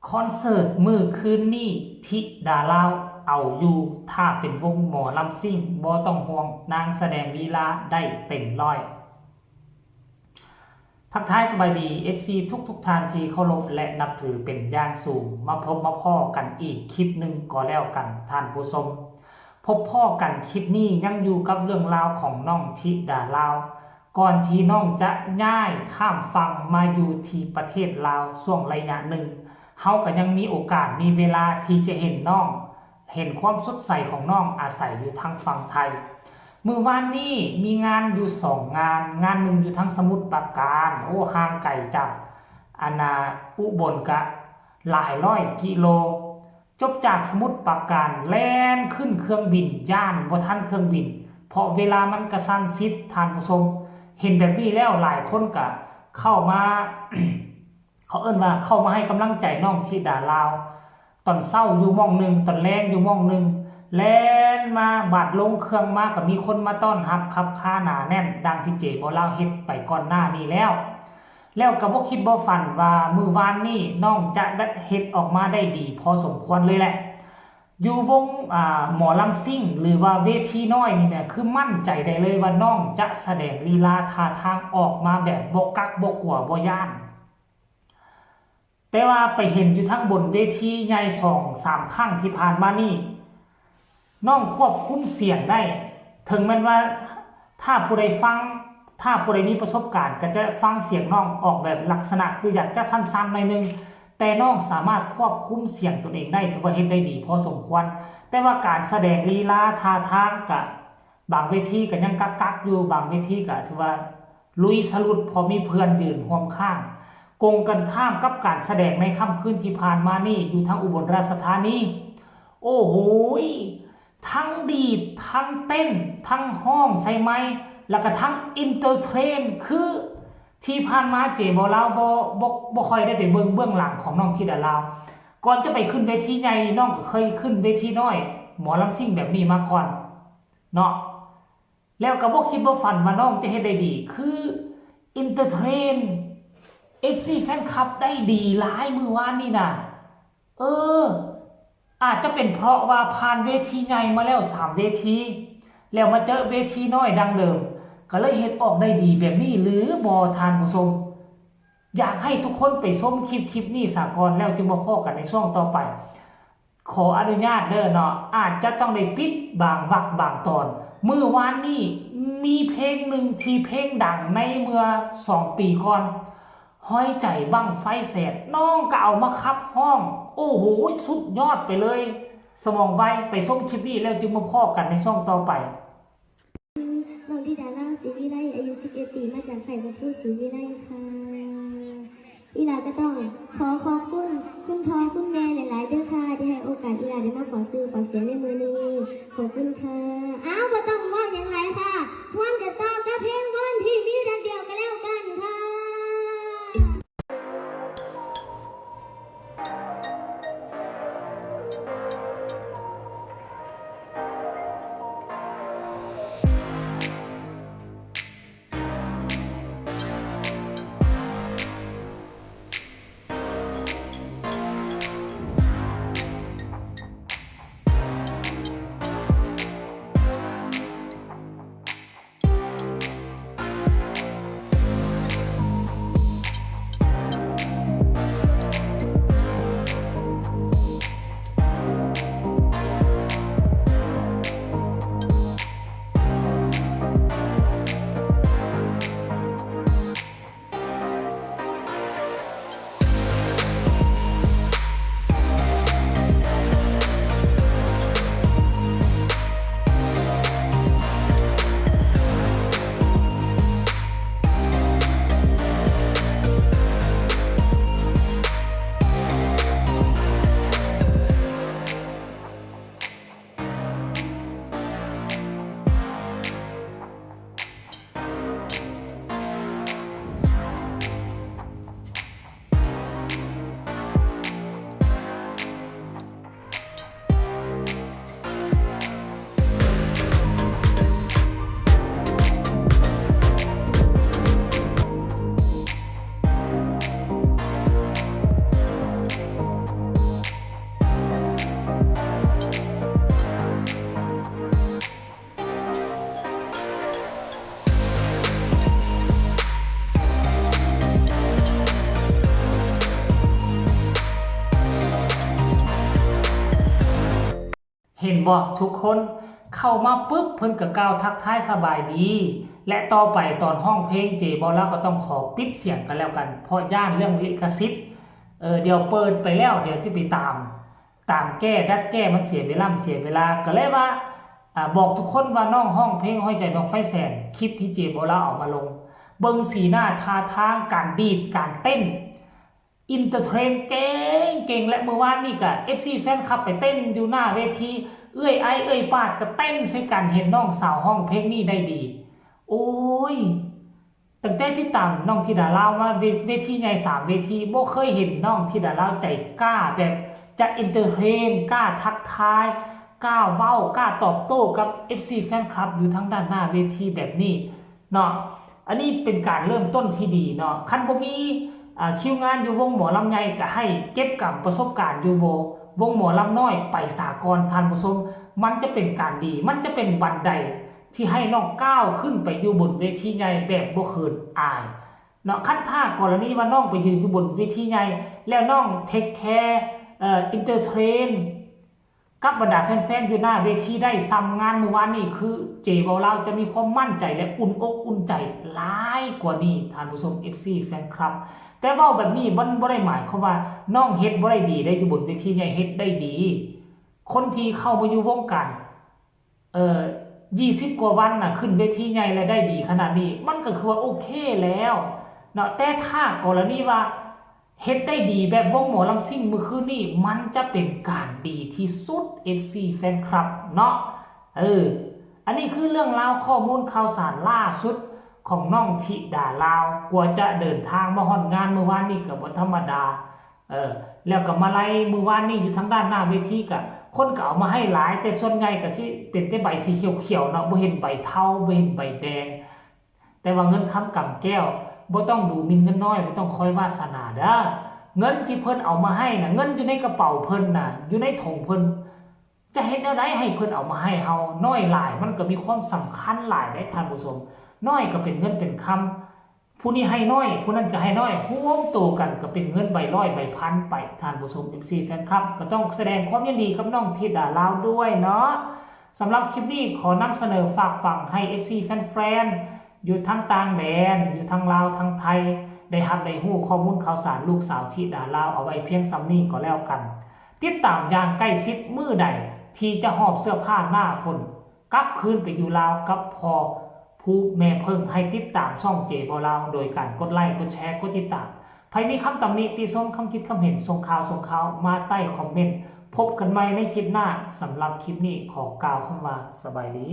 ຄອນເສີດມື້ຄືນນີ້ ທິດາລາວເອົາຢູ່ ຖ້າເປັນວົງໝໍລຳຊິງ ບໍ່ຕ້ອງຫ່ວງ ນາງສະແດງລີລາໄດ້ເຕັມຮ້ອຍ. ທັກທາຍສະບາຍດີ ເອັຟຊີ ທຸກໆທ່ານທີ່ເຄົາລົບ ແລະ ນັບຖືເປັນຢ່າງສູງ, ມາພົບມາພໍ້ກັນອີກຄລິບໜຶ່ງກໍແລ້ວກັນທ່ານຜູ້ຊົມ. ພົບພໍ້ກັນຄລິບນີ້ຍັງຢູ່ກັບເລື່ອງລາວຂອງນ້ອງທິດາລາວ. ກ່ອນທີ່ນ້ອງຈະຍ້າຍຂ້າມຝັ່ງມາຢູ່ທີ່ປະເທດລາວຊ່ວງໄລຍະໜຶ່ງ, ເຮົາກໍຍັງມີໂອກາດມີເວລາທີ່ຈະເຫັນນ້ອງ, ເຫັນຄວາມສົດໃສຂອງນ້ອງອາໄສຢູ່ທາງຝັ່ງໄທ. ມື້ວານນີ້ມີງານຢູ່ສອງງານ, ງານໜຶ່ງຢູ່ທາງສະໝຸດປາການ, ໂອ້ ຫ່າງໄກຈາກ ອັນນ່າ ອຸບົນກະຫຼາຍຮ້ອຍກິໂລ. ຈົບຈາກສະໝຸດປາການ ແລ່ນຂຶ້ນເຄື່ອງບິນ, ຢ້ານບໍ່ທັນເຄື່ອງບິນ ເພາະເວລາມັນກະຊັ້ນຊິດ, ທ່ານຜູ້ຊົມ. ເຫັນແບບນີ້ແລ້ວ ຫຼາຍຄົນກະເຂົ້າມາ ເຂົາເອີ້ນວ່າເຂົ້າມາໃຫ້ກຳລັງໃຈນ້ອງທິດາລາວ. ຕອນເຊົ້າຢູ່ໝ່ອງໜຶ່ງ, ຕອນແລງຢູ່ໝ່ອງໜຶ່ງ, ແລ່ນມາ ບາດລົງເຄື່ອງມາກໍມີຄົນມາຕ້ອນຮັບຄັບຄາໜາແໜ້ນ ດັ່ງທີ່ເຈບໍ່ລາວເຮັດໄປກ່ອນໜ້ານີ້ແລ້ວ. ແລ້ວກໍບໍ່ຄິດບໍ່ຝັນວ່າມື້ວານນີ້ນ້ອງຈະໄດ້ເຮັດອອກມາໄດ້ດີພໍສົມຄວນເລີຍແຫຼະ. ຢູ່ວົງ ອາ ໝໍລຳຊິງ ຫຼືວ່າເວທີນ້ອຍນີ້ນະ ຄືໝັ້ນໃຈໄດ້ເລີຍວ່ານ້ອງຈະສະແດງລີລາທ່າທາງອອກມາແບບບໍ່ກັກບໍ່ກົວບໍ່ຢ້ານ. ແຕ່ວ່າໄປເຫັນຢູ່ທາງບົນເວທີໃຫຍ່ສອງສາມຄັ້ງທີ່ຜ່ານມານີ້ ນ້ອງຄວບຄຸມສຽງໄດ້. ເຖິງແມ່ນວ່າຖ້າຜູ້ໃດຟັງ, ຖ້າຜູ້ໃດມີປະສົບການ ກໍຈະຟັງສຽງນ້ອງອອກແບບລັກສະນະຄືຢາກຈະສັ່ນໆໜ້ອຍໜຶ່ງ, ແຕ່ນ້ອງສາມາດຄວບຄຸມສຽງຕົນເອງໄດ້ ຖືວ່າເຮັດໄດ້ດີພໍສົມຄວນ. ແຕ່ວ່າການສະແດງລີລາທ່າທາງກະ ບາງເວທີກໍຍັງກັກໆຢູ່, ບາງເວທີກໍຖືວ່າລຸຍສະຫຼຸດ ເພາະມີເພື່ອນຢືນຮ່ວມຂ້າງ. ກົງກັນຂ້າມກັບການສະແດງໃນຄ່ຳຄືນທີ່ຜ່ານມານີ້ ຢູ່ທາງອຸບົນລາຊະທານີ, ໂອ້ໂຫຍ ທັງດີດ ທັງເຕັ້ນ ທັງຮ້ອງໃສ່ໄມ ແລ້ວກໍທັງເອັນເຕີເທນ ຄືທີ່ຜ່ານມາເຈບໍ່ລາວບໍ່ ບໍ່ ບໍ່ຄ່ອຍໄດ້ໄປເບິ່ງເບື້ອງຫຼັງຂອງນ້ອງທິດາລາວ. ກ່ອນຈະໄປຂຶ້ນເວທີໃຫຍ່ ນ້ອງກໍເຄີຍຂຶ້ນເວທີນ້ອຍ ໝໍລຳຊິງແບບນີ້ມາກ່ອນເນາະ. ແລ້ວກໍບໍ່ຄິດບໍ່ຝັນວ່ານ້ອງຈະເຮັດໄດ້ດີ ຄືເອັນເຕີເທນ ເອັຟຊີ ແຟນຄລັບໄດ້ດີຫຼາຍມື້ວານນີ້ນະ. ເອີ ອາດຈະເປັນເພາະວ່າຜ່ານເວທີໃຫຍ່ມາແລ້ວສາມເວທີ ແລ້ວມາເຈີເວທີນ້ອຍດັ່ງເດີມ ກໍເລີຍເຮັດອອກໄດ້ດີແບບນີ້ຫຼືບໍ່ທ່ານຜູ້ຊົມ? ຢາກໃຫ້ທຸກຄົນໄປຊົມຄລິບ ຄລິບນີ້ສາກ່ອນ ແລ້ວຈຶ່ງມາພໍ້ກັນໃນຊ່ວງຕໍ່ໄປ. ຂໍອະນຸຍາດເດີເນາະ, ອາດຈະຕ້ອງໄດ້ປິດບາງວັກບາງຕອນ. ມື້ວານນີ້ມີເພງໜຶ່ງທີ່ເພງດັງໃນເມື່ອສອງປີກ່ອນ, ຮ້ອຍໃຈບັ້ງໄຟແສນ, ນ້ອງກໍເອົາມາຂັບຮ້ອງ. ໂອ້ໂຫ ສຸດຍອດໄປເລີຍ. ສະໝອງໄວ, ໄປຊົມຄລິບນີ້ແລ້ວຈຶ່ງມາພໍ້ກັນໃນຊ່ວງຕໍ່ໄປ. ນ້ອງທິດາລາວ ສີວິໄລ ອາຍຸສິບເອັດປີ ມາຈາກຄ້າຍວັດພູສີວິໄລຄ່ະ. ອີ່ຫຼ້າກໍຕ້ອງຂໍຂອບຄຸນຄຸນພໍ່ຄຸນແມ່ຫຼາຍໆເດີຄ່ະ ທີ່ໃຫ້ໂອກາດອີ່ຫຼ້າໄດ້ມາຝາກຊື່ຝາກສຽງໃນມື້ນີ້. ຂອບຄຸນຄ່ະ. ອ້າວ ບໍ່ຕ້ອງເວົ້າຫຍັງຫຼາຍຄ່ະ, ມ່ວນກັນຕໍ່ກັບເພງມ່ວນທີ່ມີລັດດຽວກໍແລ້ວກັນຄ່ະ. ບໍ່ ທຸກຄົນເຂົ້າມາປຶບ ເພິ່ນກໍກ່າວທັກທາຍສະບາຍດີ ແລະ ຕໍ່ໄປຕອນຮ້ອງເພງ ເຈເບົາລາວກໍຕ້ອງຂໍປິດສຽງກັນແລ້ວກັນ ເພາະຢ້ານເລື່ອງລິຂະສິດ. ເອີ ດຽວເປີດໄປແລ້ວ ດຽວຊິໄປຕາມ ຕາມແກ້ ດັດແກ້ ມັນເສຍເວລາ ມັນເສຍເວລາ ກໍເລີຍວ່າ ອາ ບອກທຸກຄົນວ່ານ້ອງຮ້ອງເພງ ຮ້ອຍໃຈດອກໄຟແສນ ຄລິບທີ່ເຈເບົາລາວເອົາມາລົງ ເບິ່ງສີໜ້າທ່າທາງ ການດີດ ການເຕັ້ນ ເອັນເຕີເທນເກັ່ງໆ ແລະ ມື້ວານນີ້ກະ ເອັຟຊີ ແຟນຄລັບໄປເຕັ້ນຢູ່ໜ້າເວທີ ເອື້ອຍໄອ ເອື້ອຍປາດກະເຕັ້ນໃສ່ກັນ ເຫັນນ້ອງສາວຮ້ອງເພງນີ້ໄດ້ດີ. ໂອ້ຍ ຕັ້ງແຕ່ຕິດຕາມນ້ອງທິດາລາວມາ ເວ ເວທີໃຫຍ່ສາມເວທີ ບໍ່ເຄີຍເຫັນນ້ອງທິດາລາວໃຈກ້າແບບຈະເອັນເຕີເທນ ກ້າທັກທາຍ ກ້າເວົ້າ ກ້າຕອບໂຕ້ກັບ ເອັຟຊີ ແຟນຄລັບຢູ່ທາງດ້ານໜ້າເວທີແບບນີ້ເນາະ. ອັນນີ້ເປັນການເລີ່ມຕົ້ນທີ່ດີເນາະ. ຄັນບໍ່ມີ ອາ ຄິວງານຢູ່ວົງໝໍລຳໃຫຍ່ ກະໃຫ້ເກັບກຳປະສົບການຢູ່ວົງ ວົງໝໍລຳນ້ອຍໄປສາກ່ອນທ່ານຜູ້ຊົມ. ມັນຈະເປັນການດີ ມັນຈະເປັນບັນໄດທີ່ໃຫ້ນ້ອງກ້າວຂຶ້ນໄປຢູ່ບົນເວທີໃຫຍ່ແບບບໍ່ເຂີນອາຍເນາະ. ຄັນຖ້າກໍລະນີວ່ານ້ອງໄປຢືນຢູ່ບົນເວທີໃຫຍ່ ແລ້ວນ້ອງເທັກແຄ ເອີ ເອັນເຕີເທນ ກັບບັນດາແຟນໆ ຢູ່ໜ້າເວທີໄດ້ສ່ຳງານມື້ວານນີ້ ຄືເຈເບົາລາວຈະມີຄວາມໝັ້ນໃຈ ແລະ ອຸ່ນອົກອຸ່ນໃຈຫຼາຍກວ່ານີ້ ທ່ານຜູ້ຊົມ ເອັຟຊີ ແຟນຄລັບ. ແຕ່ເວົ້າແບບນີ້ມັນບໍ່ໄດ້ໝາຍຄວາມວ່ານ້ອງເຮັດບໍ່ໄດ້ດີເດ້ ຢູ່ບົນເວທີໃຫຍ່ເຮັດໄດ້ດີ. ຄົນທີ່ເຂົ້າມາຢູ່ວົງການ ເອີ ຊາວກວ່າວັນນະ ຂຶ້ນເວທີໃຫຍ່ແລ້ວໄດ້ດີຂະໜາດນີ້ ມັນກໍຄືວ່າໂອເຄແລ້ວເນາະ. ແຕ່ຖ້າກໍລະນີວ່າເຮັດໄດ້ດີແບບວົງໝໍລຳຊິງມື້ຄືນນີ້ ມັນຈະເປັນການດີທີ່ສຸດ ເອັຟຊີ ແຟນຄລັບເນາະ. ເອີ ອັນນີ້ຄືເລື່ອງລາວ ຂໍ້ມູນຂ່າວສານລ່າສຸດຂອງນ້ອງທິດາລາວ ກວ່າຈະເດີນທາງມາຮອດງານມື້ວານນີ້ກໍບໍ່ທຳມະດາ. ເອີ ແລ້ວກໍມາໄລ່ມື້ວານນີ້ຢູ່ທາງດ້ານໜ້າເວທີ ກະຄົນກໍເອົາມາໃຫ້ຫຼາຍ ແຕ່ສ່ວນໃຫຍ່ກໍຊິເປັນແຕ່ໃບສີຂຽວໆ ເນາະ ບໍ່ເຫັນໃບເທົາ ບໍ່ເຫັນໃບແດງ. ແຕ່ວ່າເງິນຄຳກຳແກ້ວ ບໍ່ຕ້ອງດູໝິ່ນເງິນນ້ອຍ ບໍ່ຕ້ອງຄອຍວາສະໜາເດີ້. ເງິນທີ່ເພິ່ນເອົາມາໃຫ້ນະ ເງິນຢູ່ໃນກະເປົາເພິ່ນນະ ຢູ່ໃນຖົງເພິ່ນ ຈະເຮັດແນວໃດໃຫ້ເພິ່ນເອົາມາໃຫ້ເຮົາ? ນ້ອຍຫຼາຍມັນກໍມີຄວາມສຳຄັນຫຼາຍເດ້ທ່ານຜູ້ຊົມ. ນ້ອຍກໍເປັນເງິນເປັນຄຳ ຜູ້ນີ້ໃຫ້ນ້ອຍ ຜູ້ນັ້ນກໍໃຫ້ນ້ອຍ ຮວມໂຕກັນກໍເປັນເງິນໃບຮ້ອຍໃບພັນໄປ. ທ່ານຜູ້ຊົມ ເອັຟຊີ ແຟນຄລັບ ກໍຕ້ອງສະແດງຄວາມຍິນດີກັບນ້ອງທິດາລາວດ້ວຍເນາະ. ສຳລັບຄລິບນີ້ຂໍນຳສະເໜີຝາກຝັງໃຫ້ ເອັຟຊີ ແຟນໆ ຢູ່ທັງຕ່າງແດນ ຢູ່ທັງລາວ ທັງໄທ ໄດ້ຮັບໄດ້ຮູ້ຂໍ້ມູນຂ່າວສານລູກສາວທິດາລາວ ເອົາໄວ້ພຽງສ່ຳນີ້ກໍແລ້ວກັນ. ຕິດຕາມຢ່າງໃກ້ຊິດ ມື້ໃດທີ່ຈະຫອບເສື້ອຜ້າໜ້າຝົນກັບຄືນໄປຢູ່ລາວກັບພໍ່ພູແມ່ເພິ່ງ ໃຫ້ຕິດຕາມຊ່ອງເຈເບົາລາວ ໂດຍການກົດໄລ ກົດແຊ ກົດຕິດຕາມ. ໃຜມີຄຳຕຳໜິຕິຊົມ ຄຳຄິດຄຳເຫັນ ສົ່ງຂ່າວ ສົ່ງຂ່າວມາໃຕ້ຄອມເມັນ. ພົບກັນໃໝ່ໃນຄລິບໜ້າ. ສຳລັບຄລິບນີ້ຂໍກ່າວຄຳວ່າ ສະບາຍດີ.